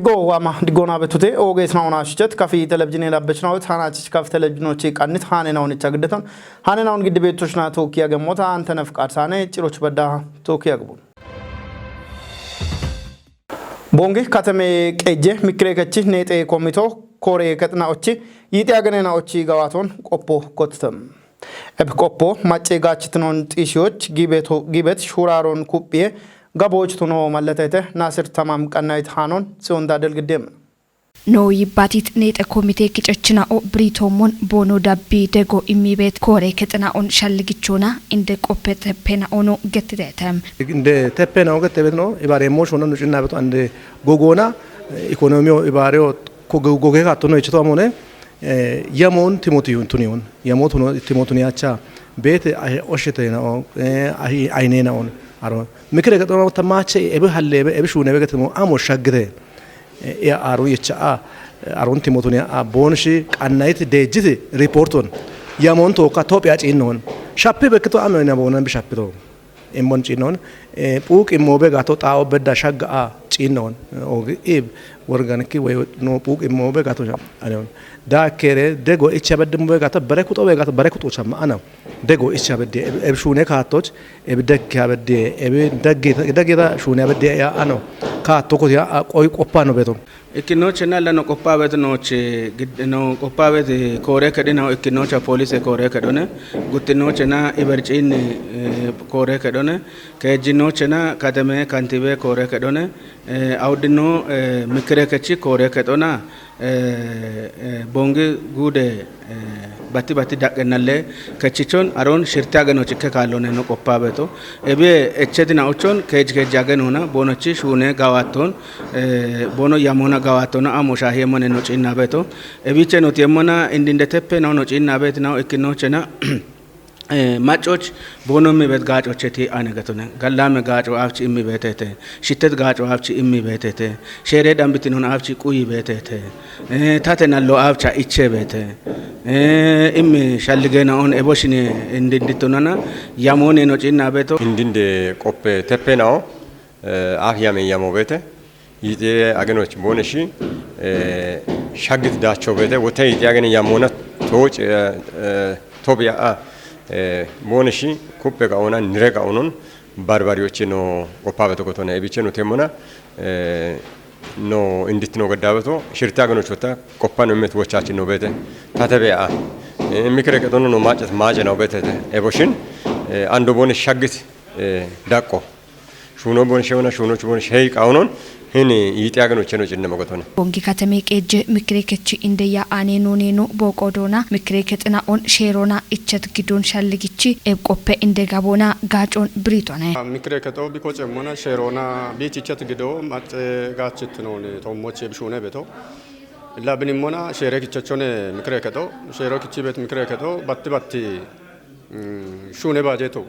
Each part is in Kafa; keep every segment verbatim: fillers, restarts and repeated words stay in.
Go wama digona betute oge snauna shichet kafi televizyon labechna wet hana chich kafi televizyon chi qannit hane naun icha giddeton hane naun gidde betoshna toki yagemota antene fqad sane ciroch bedda toki yagbun. Bongi kateme qejje mikire kechi nete komito kore ketna ochi yiti agene na ochi gawaton qoppo kotitem. Eb qoppo macce gachitnon xishiyoch gibeto gibet shuraron kuppiye gaboch tuno malletete Nasir Tamam qannayt hanon siyon dadel giddem. No yibbatit nete komite kicechina'o britommon bono dabbi dego immibet kore ketna'on shalligichona inde qoppe teppena ono gettitetem. Inde teppena oge tebet no ibare mo shona nucinna beto ande gogona, eh, ekonomiyo ibareo ko go- goge katto no ichito amone, eh, yamon timotiyun tuniyon yamo tuno timotuni acha bete ahe oshete na o, eh, ahi ayne na on aro mikre gato tamache ebe hallebe ebe shunebe gatmo amo shagde. E, e, aru yecha a, arun timotuni a bonshi qannayit dejjiti riporton yamon toka topya cinnon shappi bekkito ame na bonan bi shappito immon cinnon, e, puq immobe gato tao bedda shagga a cinnon ogi ib worganki way no puq immobe gato sham anon da kere dego icha bedde mobe gato bare kuto be gato bare kuto cham ana dego icha bedde eb shune katoch eb degge abedde eb degge degge da shune abedde ya ano kato ko ya qoy qoppa no beto. Ikkinochena lano qoppa bet noch gid- no qoppa bet kore kedina ikkinocha polise kore kedone guttinochena ibercin, eh, kore kedone kejinochena kateme kantibe kore kedone, eh, awdino, eh, mikre kechi kore kedona, eh, eh, bongi gude, eh, bati bati daqe nalle kechichon aron shirti ageno chikke kallone no qoppa beto. Ebe echetina ochon kej kej agenona bonochi shune gawaton, eh, bono yamona gawatona amo shahi emone no cinna beto. Ebiche no tiemona indinde teppe no no cinna bet no ikkinochena, eh, macoch bono mi bet gacocheti ane gatone. Gallame gaco avchi immi betete. Shittet gaco avchi immi betete. Shere dambitinon avchi quyi betete. Eh, tate nallo avcha iche bete. Eh, immi shalligena on eboshini indinditunana yamone no cinna beto. Indinde qoppe teppe nao, eh, af yame yamo bete. Yite agenoch boneshi, eh, shagit dacho bete. Wote yite agene yamona toch, eh, eh, tobya a, eh, boneshi kuppe ga ona nire ga onon barbari oche no qoppa beto gotone. Ebiche no temona, eh, no inditino gadda beto. Shirti ageno chota qoppa no met wochachi no bete. Tate be a. Eh, mikre ke dono no macet maje no bete te. Eboshin, eh, ando bone shagit, eh, daqo. Shuno bon shewna shuno chubon shei qaunon hini yiti ageno cheno cinna magotone. Bongi kateme qejje mikre kechi inde ya ane no ne no boqodona mikre ketna on sherona ichet gidon shalligichi eb qoppe inde gabona gacon britone. Mikre keto biko cemmona sherona bich ichet gido macce gachit none tommoche bishune beto. Illa binimona shere kichechone mikre keto, shero kichi bet mikre keto batti batti, mm, shune bajeto.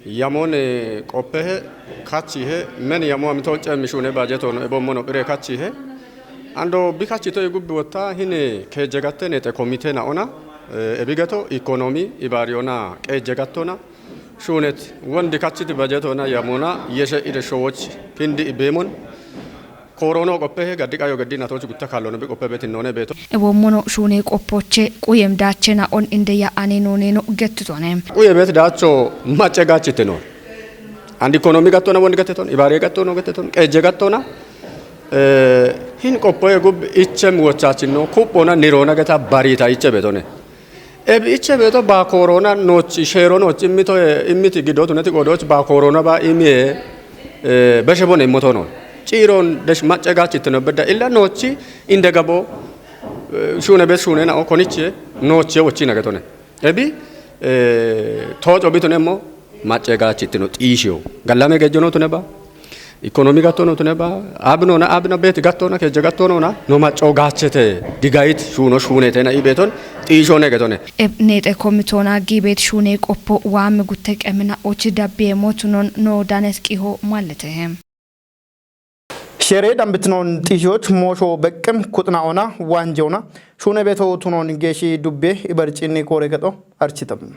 Yamone qoppehe kachihe men yamo amito cemmi shune bajetono ebommono bire kachihe. Ando bi kachito igubbi wotta hine kejegatte nete komite na ona, eh, ebigeto ikonomi ibariona qejegattona. Shunet wondi kachiti bajetona yamona yeshe ide showoch kindi ibemon. Korono qoppehe gaddi qayo gaddi natoch gutta kallono bi qoppe betinone beto. Ewommono shune qoppoche quyem dachena on inde ya ane no ne no gettutone. Quye bet dacho macce gachiteno. Andi konomi gattona wondi gatteton, ibare gattono gatteton, qeje gattona. Eh, hin qoppoye gub ichem wochachino kuppona nirona geta barita iche betone. Ebi iche beto ba korona nochi shero nochi immito, eh, immiti gido tuneti godoch ba korona ba imie, eh, beshe bone immotono. Ciron desh macce gachiteno bedda illa nochi inde gabo, eh, shune bet shune na o koniche nochi wochi nagetone. Ebi, eh, toco bitonemo macce gachiteno xishiyo. Gallame gejjono tuneba. Ikonomi gattono tune ba, abnona abna bet gattona keje gattonona no macco gachete digayit shuno shunetena ibeton xishone getone. Eb nete komitona gibet shune qoppo wame gutte qemina ochi dabbe motunon no danes qiho malete. Shere dambitnon xishoch mosho beqqem kutna ona wanjona shune beto tunon geshi dubbe ibarcini kore gedo architam.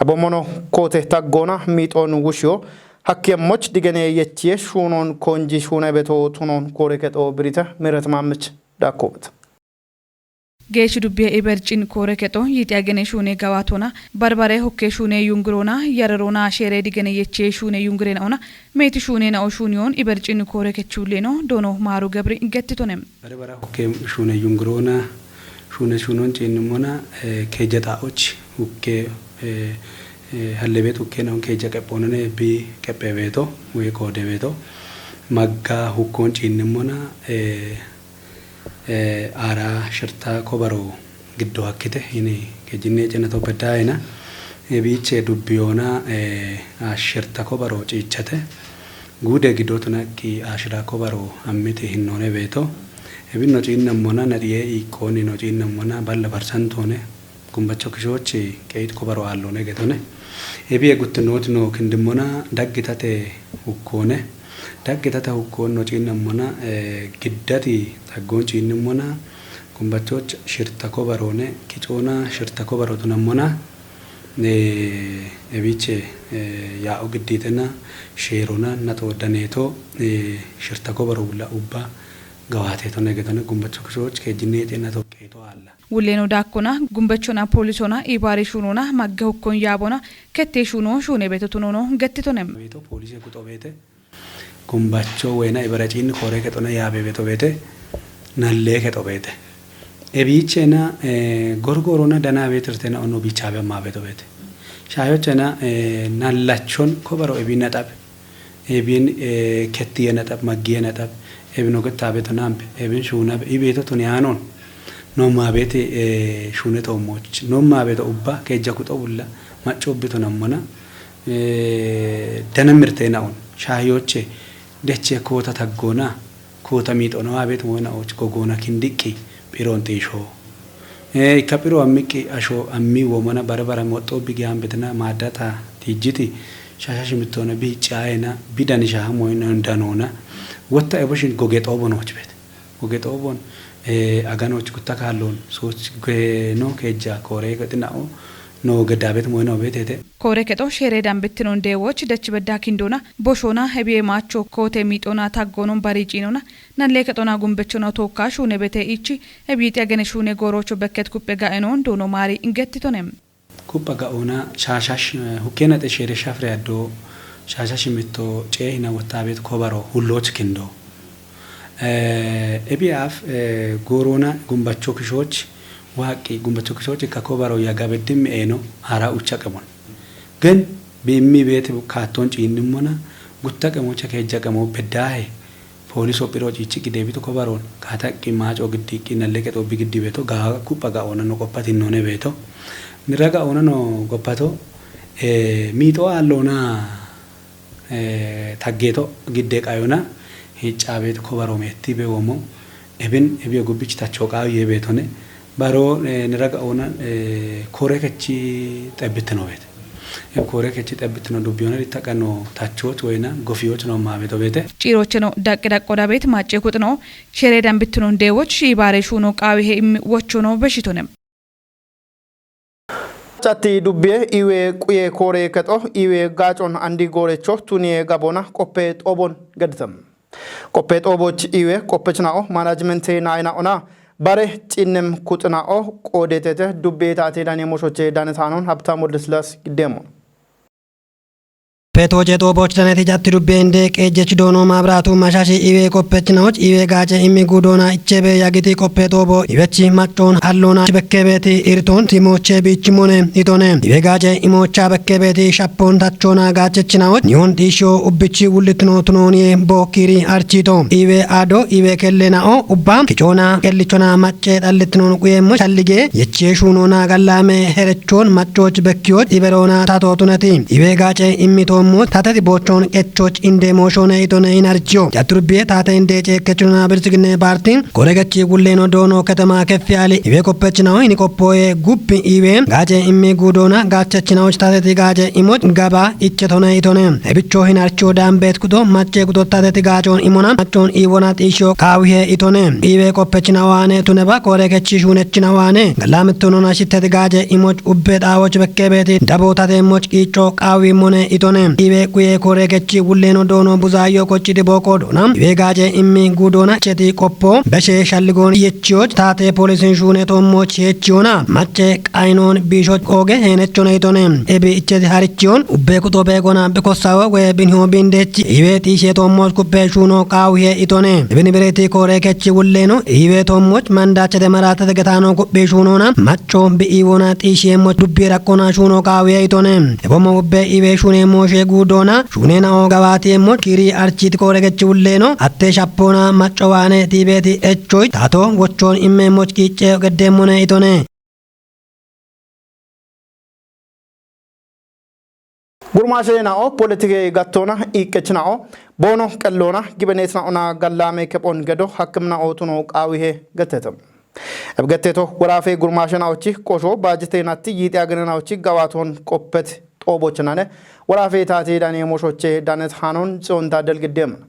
Abomono kote taggona miton wushiyo Hakkemmoch digene yettiye shuunon konji shuune beto tunon kore keto birita mirat mamich dakkobet. Geesh dubbiye ibercin kore keto yiti agene shuune gawatona, barbare hokke shuune yungirona, yararona shere digene yettiye shuune yungirena ona, meeti shuune na'o shuuniyon ibercin kore kechulleno doono maaru gebri gettitone. Bare bara hukke shuune yungirona, shuune shuunon ciinnimona, eh, keja xa'och hukke, eh, eh, hallebet hukke naon keja qephoonone bi qephebeto, we koodebeto. Magga hukkon ciinnimona, eh, eh, ara shirta kobaro giddo hakkite, ini kejinne cena to bedayena. E biche dubbiyoona, eh, a shirta kobaro ciichate. Gude giddo tunakki ashira kobaro ammiti hinnone beto. Ebin no ciinnammona na diye ikkoni no ciinnammona balla barsantone. Gumbacho kishochi qeit kobaro allone getone. Ebi eguttinoti no kindimmona daggitate hukkone. Daggitate hukkon no ciinnammona, eh, giddati taggon ciinnimmona. Gumbachoch shirta kobarone, kicoona shirta kobaro tunammona. Eh, ebiche, eh, yaa'o gidditena, sheerona, nato daneto, eh, shirta kobaro bulla ubba gawate tone getone gumbacho kishoch kejinne cena to qeito alla. Wulleno daakkona, gumbechona, poolisona, ibaari shuunona, magga hukkon yaabona, kette shuuno, shuune beto tunono, gettitone. Beto poolise guxo beete, gumbacho wena ibara ciinni kore kexona yaabe beto beete, nalle kexo beete. Ebiichena, eh, gorgorona dana beetirtena ono bichaabe amma beto beete. Shaayochena, eh, nallachon kobaro ebi naxabe. Ebin, eh, kettiye naxab, maggiye naxab, ebin ogettaabeto naambe, ebin shuunabe, ibeeto tuni aanon. Nommaabeeti, eh, shuune toommoch. Nommaabeeto ubba, keejja kuxo bulla, macco ubbito nammona, eh, dana mirtee naon. Shaahiyooche, deche koota taggoona, koota miixono abeet moyna och gogoona kindiqqi, phiroon xiisho. Eh, ikka phiro ammiqqi asho ammi womana bara bara moxxo bigi ambetina maaddata tijjiti shasha shimittoona bi caayena bi dani shaha moyna danoona. Wotta eboshin goge xoobo nooch beet. Goge xoobon, eh, aganoch gutta kaalloon sooch geno keejja koore gexina'o no geddaabet moyna obeetete. Koore kexo shere dambittinon deewoch dech bedda kindoona, boshona, hebiye maacho, koote miixona, taggoonon bari ciinona, nalle kexona gumbechona tookka shuune bete ichi, hebiixi agene shuune goorocho bekket kuppe ga'enon doono maari ingettitone. Kuppa ga'ona shashash, eh, hukkena xe shere shafre addo shashash mitto ceehina wottaabet kobaro hulloch kindo. Eh, ebi af, eh, goorona gumbacho kishoch, waaqqi gumbacho kishoch ikka kobaro yaga beddim eeno ara ucha qemon. Gen bi immi beeti kaatton ciinnimmona gutta qemocha keejja qemo beddaahe pooliso phiro ciichiqqi deebito kobaroon kaataqqi maaco giddiiqqi nalle qexoobbi giddi beeto gaa kupha ga'oona no qophatinnoone beeto. Nira ga'oona no gophato, eh, miixo aalloona, eh, taggeeto gidde qayona hiccaabeet kobaro meetti be womo ebin ebiyo gubbich tacho qaawi yee beetone. Baro, eh, nira ga'oona, eh, koore kechi xebbittino beete. Eb koore kechi xebbittino dubbiyoona rittaqanno tachoch woyna gofiyoch no maabeto beete. Ciirocheno daqqi daqqo dabeet macce kuxino shere dambittinon deewoch shiibaare shuuno qaawi he immi wochono beshitone. Catti dubbiye iwe quye koore kexo iwe gaacon andi goorecho tuniye gabona qoppe xoobon geditem. Qoppe xooboch iwe qoppechna'o management naayna ona bare cinnem kuxna'o qoodetete dubbe taate dane moshoche dane taanon Habtamu Wildeslas giddeemon. Petoje xooboch daneti jatti dubbe inde qeejjech doono maabiraatu mashashi iwe qoppechnaoch iwe gaace immi gudoona ichebe yagiti qoppe xoobo iwechi maccoon halloona bekkebeeti irton timoche biichimone itone. Iwe gaace imoocha bekkebeeti shappon tachona gaachechnaoch niyon dhiisho ubbichi wul'itno tunooniye bookkiri archito. Iwe ado iwe kellena'o ubba kicoona kellichona macce dhallitnon quyeemmo shallige yeche shuunoona gallaame herechoon maccoch bekkiyoch iberoona tato tunati. Iwe gaace immitoommo tateti boochoon qechoch inde mooshoone itone inarchiyo. Jaturbiye taate inde ceekkechunona Biltsiginne Paarti koregechi wulleeno doono ketema keffi ali iwe qoppechinaho ini qoppoye gubbi iwe gaace immi gudoona gaachechinahoch tateti gaace imoch gaba ichetone itone. Ebicho hinarcho daambeet kudo macce kudo tateti gaacoon imona maccoon iwona xiisho kaawihe itone. Iwe qoppechinawaane tuneba koregechi shuunechinawaane gallaamittonona shitteti gaace imoch ubbe xaawoch bekkebeeti dabo tateemmoch qiicco qaawimmone itone. Iwe kuye kore kechi wulleno doono buzayo kochi dibo koodona. Iwe gaaje immi guudona cheti qoppo. Beshe shalligoon yechiyoch taate poolisin shuune toommoch yechiyoona. Mache qayinoon biishoch ooge heenechona itone. Ebi icheti harichiyoon ubbe kuxo beegona bikossawo we binho biindechi. Iwe xiishe toommoch kubbe shuuno qaawihe itone. Ibini bireti kore kechi wulleno iwe toommoch mandachete maraatete getaano guphi shuunoona. Macho bi'iwona xiisheemmoch dubbi rakkona shuuno qaawihe itone. Ebommo ubbe iwe shuuneemmo shee guudoona. Shuuneenao gawaati emmoch kiiri archiiti kore kechi wulleno. Atte shappoona macho waane tiibeeti echoy taato wochoon immeemmoch qiicce geddeemmone itone. Gurmaashe nao, politike gattoona, iiqqech nao, boono qelloona, gibeneet naona gallaame kephoon gedo, hakkimna ootuno qaawihe gettete. Eb getteto, woraafe gurmaashe naochi qosho, baajete natti, yiixi agene naochi gawaatoon qoppet xoobochinane, woraafe taati dane moshoche danet hanon, tsionta delgiddeemana.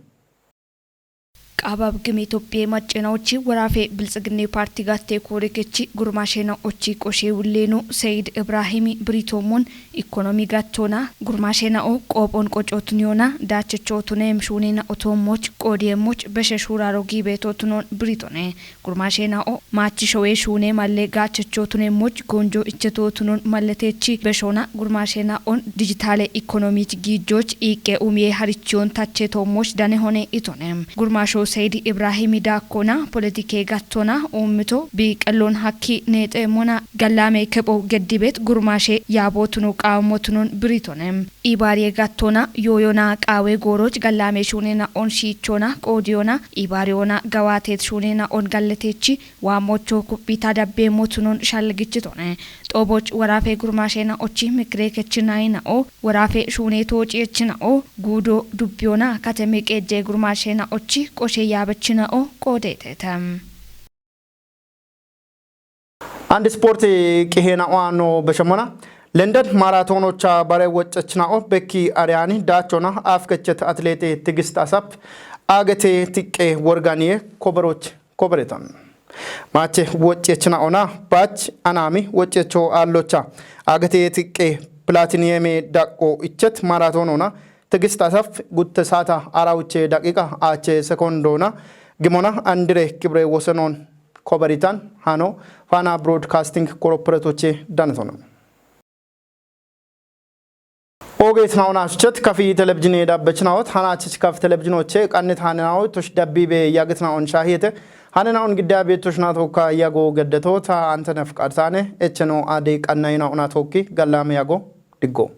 Qaabab gime Itophiye macce naochi woraafe Biltsiginne Paarti gatte koore kechi gurmaashe naochi qoshe wulleeno Seyid Ibrahimi Biritoomon ikonomi gattoona gurmaashe nao qoophon qocootun yoona daachechootun eem shuune nao toommoch qoodiyeemmoch beshe shuuraro giibeetootunon biritone. Gurmaashe nao maachi showe shuune malle gaachechootuneemmoch goonjo ichetootunon malleteechi beshoona gurmaashe naon dijitaale ikonomich giijjooch iiqqe umiye harichiyoon tache toommoch dane hone itone. Gurmaasho Seyid Ibrahimi daakkona, politike gattona, uummito, biiqelloon hakki neexeemmona, gallaame kepho geddibeet gurmaashe yaabootuno qaawammotunon biritone. Ibaariye gattona, yooyona, qaawe gooroch gallaame shuune naon shiichoona, qoodiyoona, ibaariyoona, gawaateet shuune naon galleteechi, waammocho kuphita dabbeemmotunon shalgichitone. Xooboch woraafe gurmaashe naochi mikire kechi nayi nao, woraafe shuune tooci echi nao, guudo dubbiyoona katemi qeejje gurmaashe naochi qoshe yaabechi nao qoodeetete. Andi sporti qihe nao ano beshemona, London maratoonocha bare woccech nao bekki areyani daachona afkechet atlete Tigist Asap agete tiqqe worganiye koberoch koberetan. Maache woccech naona baach anami woccecho aallocha agete tiqqe platiniyeme daqqo ichet maratoonona Tigist Asaf gutte saata arawuche daqiqa aache sekondoona gimona andire kibre wosenon koberitan hano Fana Broadcasting Corporate oche danetono. Ogeet naona shuchet kafi televizhine dabbech naot hana chich kaf televizhine oche qannet hane nao tush dabbibe yagit naon shahiyete hane naon giddabe tush natoka yago geddeto ta antenef qartane echeno ade qanna ina ona tokki gallame yago diggo.